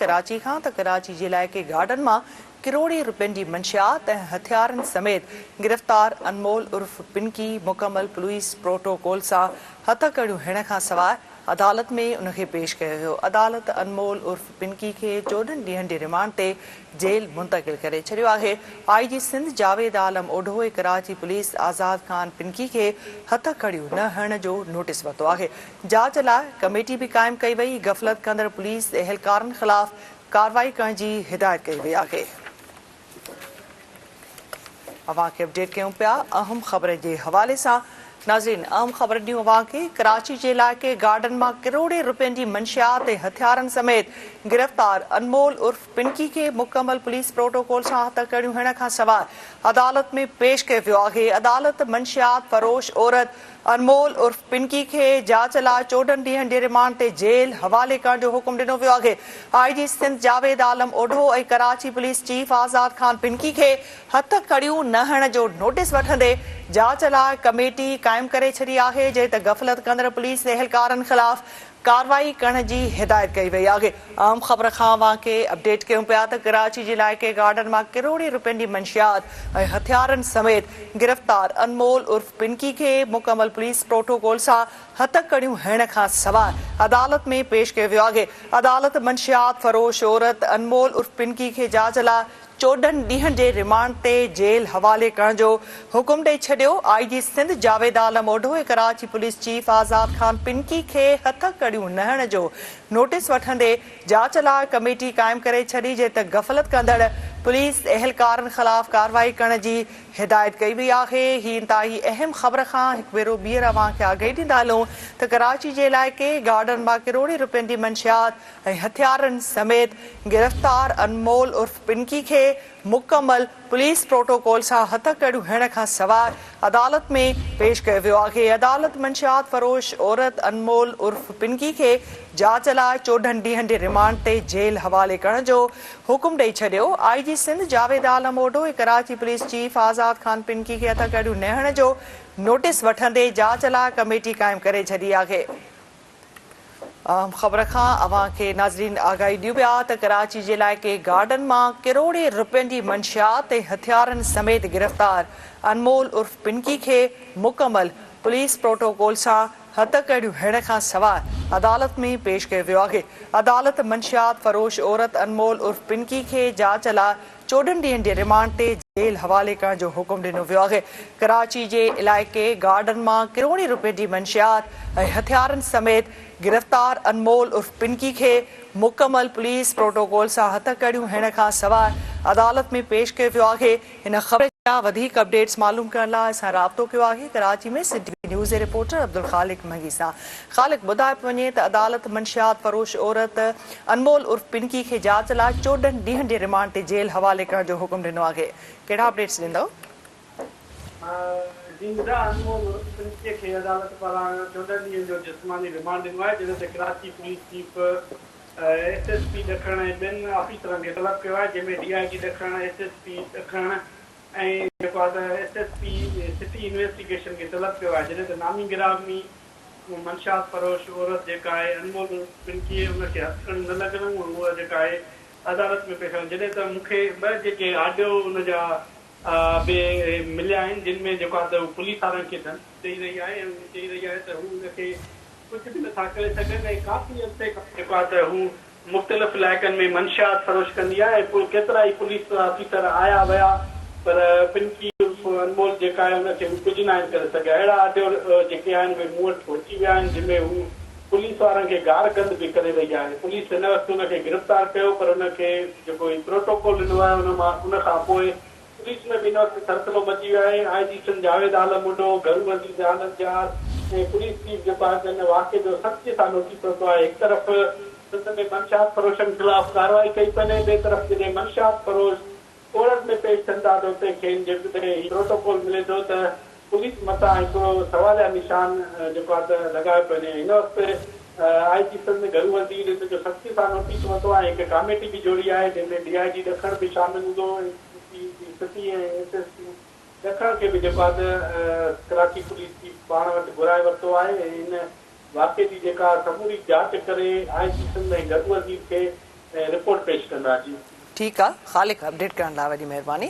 ڪراچي کان ته ڪراچي جي علائقي گارڊن مان ڪروڙين روپين جي منشيات ۽ هٿيارن سميت گرفتار انمول عرف پنڪي مڪمل پوليس پروٽوڪول سان هٿڪڙيون هڻڻ کان سواء عدالت ۾ ان کي پيش ڪيو ويو. عدالت انمول عرف پنڪي کي 14 ڏينهن جي رمانڊ تي جيل منتقل ڪري ڇڏيو آهي. آء جي سنڌ جاويد عالم اوڍو ۽ ڪراچي پوليس آزاد خان پنڪي کي هٿڪڙيون نه هڻڻ جو نوٽيس ورتو آهي. جاچ لاء ڪميٽي به قائم ڪئي وئي. غفلت ڪندڙ پوليس اهلڪارن خلاف ڪارروائي ڪرڻ جي هدايت ڪئي وئي آهي. اوهان کي اپڊيٽ ڪيون پيا اهم خبر جي حوالي سان. ناظرين اهم خبر ڏيون اوهان کي ڪراچي جي علائقي گارڊن مان ڪروڙين روپين جي منشيات ۽ هٿيارن سميت گرفتار انمول عرف پنڪي کي مڪمل پوليس پروٽوڪول سان هٿڪڙيون هڻڻ کان سواء عدالت ۾ پيش ڪيو ويو آهي. عدالت منشيات فروش عورت انمول عرف پنڪي کي جاچ لاء 14 ڏينهن جي رمانڊ تي جيل حوالي ڪرڻ جو حڪم ڏنو ويو آهي. آء جي سنڌ جاويد عالم اوڍو ۽ ڪراچي پوليس چيف آزاد خان پنڪي کي هٿ ڪڙيون نه هڻڻ جو نوٽيس وٺندي جاچ لاء ڪميٽي قائم ڪري ڇڏي آهي، جڏهن ته غفلت ڪندڙ پوليس اهلڪارن خلاف ڪارروائي ڪرڻ جي هدايت ڪئي وئي آهي. اهم خبر کان اوهان کي اپڊيٽ ڪيون پيا ته ڪراچي جي علائقي گارڊن مان ڪروڙين روپين جي منشيات ۽ هٿيارن سميت گرفتار انمول عرف پنڪي کي مڪمل پوليس پروٽوڪول سان هٿڪڙيون هڻڻ کان سواء عدالت ۾ پيش ڪيو ويو آهي. عدالت منشيات فروش عورت انمول عرف پنڪي کي جاچ لاء 14 ڏينهن جي رمانڊ تي جيل حوالي ڪرڻ جو حڪم ڏئي ڇڏيو. آء جي سنڌ جاويد عالم اوڍو ۽ ڪراچي پوليس چيف آزاد خان پنڪي کي هٿڪڙيون نه هڻڻ جو نوٽيس وٺندي جاچ لاء ڪميٽي قائم ڪري ڇڏي جنهن ته غفلت ڪندڙ پوليس اهلڪارن خلاف ڪارروائي ڪرڻ جي هدايت ڪئي وئي آهي. هي انتهائي اهم خبر کان هڪ ڀيرو ٻيهر اوهان کي آگاهي ڏيندا هلون ته ڪراچي جي علائقي گارڊن مان ڪروڙين روپين جي منشيات ۽ هٿيارن سميت گرفتار انمول عرف پنڪي کي مڪمل پوليس پروٽوڪول سان هٿڪڙيون هڻڻ کان سواء عدالت ۾ پيش ڪيو ويو آهي. عدالت منشيات فروش عورت انمول عرف پنڪي کي جاچ لاء 14 ڏينهن جي رمانڊ تي جيل حوالي ڪرڻ جو حڪم ڏئي ڇڏيو. آء جي سنڌ جاويد عالم اوڍو ۽ ڪراچي پوليس چيف آزاد خان پنڪي کي هٿڪڙيون نه هڻڻ جو نوٽيس وٺندي جاچ لاء ڪميٽي قائم ڪري ڇڏي آهي. اهم خبر کان اوهان کي ناظرين آگاهي ڏيون پيا ته ڪراچي جي علائقي گارڊن مان ڪروڙين روپين جي منشيات ۽ هٿيارن سميت گرفتار انمول عرف پنڪي کي مڪمل پوليس پروٽوڪول سان هٿڪڙيون هڻڻ کان سواء عدالت ۾ پيش ڪيو ويو آهي. عدالت منشيات فروش عورت انمول عرف پنڪي کي جاچ لاء 14 ڏينهن جي رمانڊ تي جيل حوالي ڪرڻ جو حڪم ڏنو ويو آهي. ڪراچي جي علائقي گارڊن مان ڪروڙين روپين جي منشيات ۽ هٿيارن سميت گرفتار انمول عرف پنڪي کي مڪمل پوليس پروٽوڪول سان هٿڪڙيون هڻڻ کان سواء عدالت ۾ پيش ڪيو ويو آهي. هن خبر جا وڌيڪ اپڊيٽس معلوم ڪرڻ لاء اسان رابطو ڪيو آهي ڪراچي ۾ سنڌ ٽي وي نيوز جي رپورٽر عبدالخالق منگي سان. خالق ٻڌايو پيو وڃي ته عدالت منشيات فروش عورت انمول عرف پنڪي کي جاچ لاء 14 ڏينهن جي رمانڊ تي جيل حوالي ڪرڻ جو حڪم ڏنو آهي. ڪهڙا اپڊيٽس ڏيندؤ؟ جي ندا انمول عرف پنڪي کي عدالت پاران 14 ڏينهن جو جسماني رمانڊ ڏنو آهي جنهن تي Karachi police chief S S P ڏکڻ ۽ ٻين آفيسرن کي طلب ڪيو آهي جنهن ۾ ڊي I جي ڏکڻ، ايس ايس پي ڏکڻ ۽ جيڪو آهي ته S S P city investigation کي طلب ڪيو آهي جڏهن ته نامي گرامي منشيات فروش عورت جيڪا آهي انمول پنڪي ان کي هٿڪڙ نه لڳل ۽ هوء جيڪا آهي عدالت ۾ پيش آئي جڏهن ته مون کي ٻه جيڪي آڊيو ان جا به مليا آهن جن ۾ جيڪو آهي ته هو پوليس وارن کي ڌمڪي ڏئي رهي آهي ۽ چئي رهي آهي ته هو ان کي ڪجهه به نٿا ڪري سگهن ۽ ڪافي عرصي کان جيڪو آهي ته هو مختلف علائقن ۾ منشيات فروش ڪندي آهي ۽ پوء ڪيترائي پوليس آفيسر آيا ويا پر پنڪي عرف انمول جيڪا آهي ان کي هو ڪجهه ناهن ڪري سگهيا اهڙا آڊيو جيڪي آهن اهي مون وٽ پهچي ويا آهن جن ۾ هو پوليس وارن کي گار گند به ڪري رهي آهي پوليس هن وقت ان کي گرفتار ڪيو پر ان کي جيڪو هي پروٽوڪول ڏنو آهي ان مان ان کان پوء پوليس ۾ به هن وقت سرسلو مچي ويو آهي، آء جي سنڌ جاويد عالم مڍو، گهرو وزير جهانند جار ۽ پوليس چيف جيڪو آهي ته ان واقعي جو سختي سان نوٽيس ورتو آهي، هڪ طرف سنڌ ۾ منشيات فروشن خلاف ڪارروائي ڪئي پئي وڃي، ٻئي طرف جڏهن منشيات فروش ڪورٽ ۾ پيش ٿين ٿا ته اتي کين جيڪڏهن هي پروٽوڪول ملي ٿو ته پوليس مٿان هڪڙو سواليا نشان جيڪو آهي ته لڳايو پيو وڃي، هن وقت آء جي سنڌ گهرو وزير ان جو سختي سان نوٽيس ورتو آهي ۽ هڪ ڪاميٽي به جوڙي آهي جنهن ۾ ڊي I جي ڏکڻ به شامل هوندو، S P city ۽ S S P ڏکڻ کي به جيڪو آهي ته ڪراچي پوليس چيف پاڻ وٽ گهرائي ورتو آهي ۽ ان واقعي جي جيڪا سموري جاچ ڪري آء جي سنڌ ۽ گهرو وزير کي رپورٽ پيش ڪندا. جي. ٺيڪ آ خالق اپڊيٽ ڪرڻ لاء وڏي مهرباني.